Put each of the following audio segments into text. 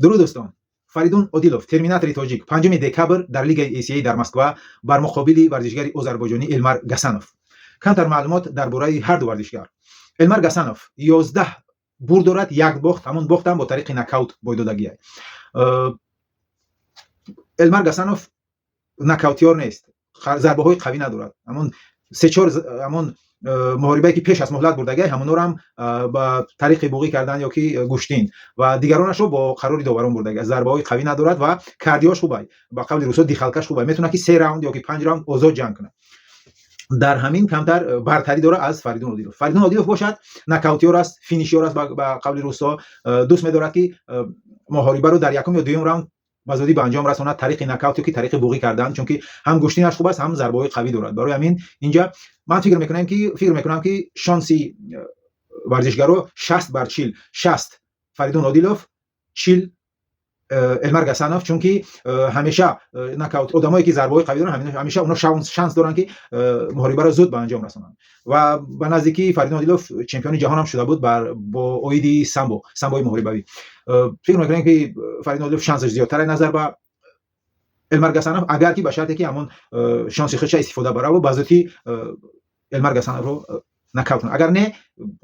Дуруд, дӯстон! Фаридун Одилов, терминатори тоҷик, 5 декабр дар Лигаи ACA дар Москва бар муқобили варзишгари озарбойҷонӣ Элмар Гасанов. Камтар маълумот дар бораи ҳарду варзишгар. Элмар Гасанов 11 бурд дорад, як бохт, ҳамон бохтам бо тариқи нокаут бойдодагия. Элмар Гасанов нокаутёр нест, зарбаҳои қавӣ надорад. Ҳамон сечор ҳамон муҳорибае, ки пеш аз муҳлат бурдагиай, ҳамонорам ба тариқи буғӣ кардан ё ки гӯштин ва дигаронашро бо қарори доварон бурдагиай. Зарбаҳои қавӣ надорад ва кардиош хубай, ба қавли русо, дыхалка ш хубай, метавонад, ки се раунд ё ки панҷ раунд озод ҷанг кунад. Дар ҳамин камтар бартарӣ дорад аз Фаридун Одилов. Фаридун Одилов бошад, нокаутёр аст, финишёр аст, ба қавли русо, дӯст медорад, ки муҳорибаро дар якум ё дуюм раунд ба зудӣ ба анҷом расонад, тариқи нокаут ё ки тариқи буғӣ кардан, чунки ҳам гӯштинаш хуб аст, ҳам зарбаҳои қавӣ дорад. Барои ҳамин инҷа ман фикр мекунам, ки шонси варзишгаро 60 бар 40: 60 Фаридун Одилов, 40 Элмар Гасанов, чунки ҳамеша нокаут, одамое, ки зарбаҳои қавӣ доранд, ҳамеша онҳо шанс доранд, ки муҳорибаро зуд ба анҷом расонанд. Ва ба наздикӣ Фаридун Одилов чемпиони ҷаҳонам шуда буд бо оиди самбо, самбои муҳорибавӣ. Фикр мекунем, ки Фаридун Одилов шансаш зиёдтар назар ба Элмар Гасанов, агар ки ба шарте ки ҳамон шанси худша истифода бараву ба зудӣ Элмар Гасановро нокаут кунад. Агар не,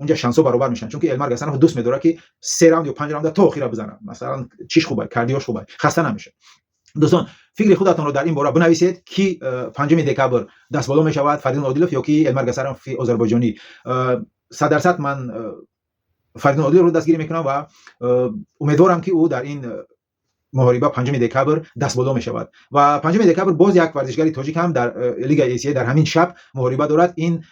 унҷа шансҳо баробар мешаванд, чунки Элмар Гасанов дӯст медорад, ки се раунд ё панҷ раунда то охира бизанад. Масалан, чиш хубай, кардиош хубай, хаста намешавад. Дӯстон, фикри худатонро дар ин бора бинависед, ки 5 декабр дастболо мешавад: Фаридун Одилов ё ки Элмар Гасанови озарбойҷонӣ? 100% ман Фаридун Одиловро дастгирӣ мекунам ва умедворам, ки ӯ дар ин муҳориба 5 декабр дастболо мешавад. Ва 5 декабр боз як варзишгари тоҷик ҳам дар Лигаи ACA дар ҳамин шаб муҳориба дорад. Ин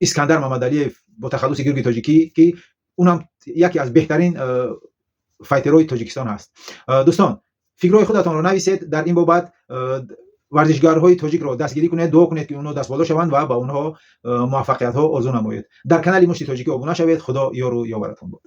Искандар Мамадалиев бо тахаллуси Гурги Тоҷикӣ, ки унам яке аз беҳтарин файтерои Тоҷикистон ҳаст. Дӯстон, фикрҳои худатонро нависед дар ин бобат. Варзишгарҳои тоҷикро дастгирӣ кунед, дуо кунед, ки онҳо дастболо шаванд, ва ба онҳо муваффақиятҳо орзу намоед. Дар канали Мушти Тоҷикӣ обуна шавед. Худо ёру ёваратон бод.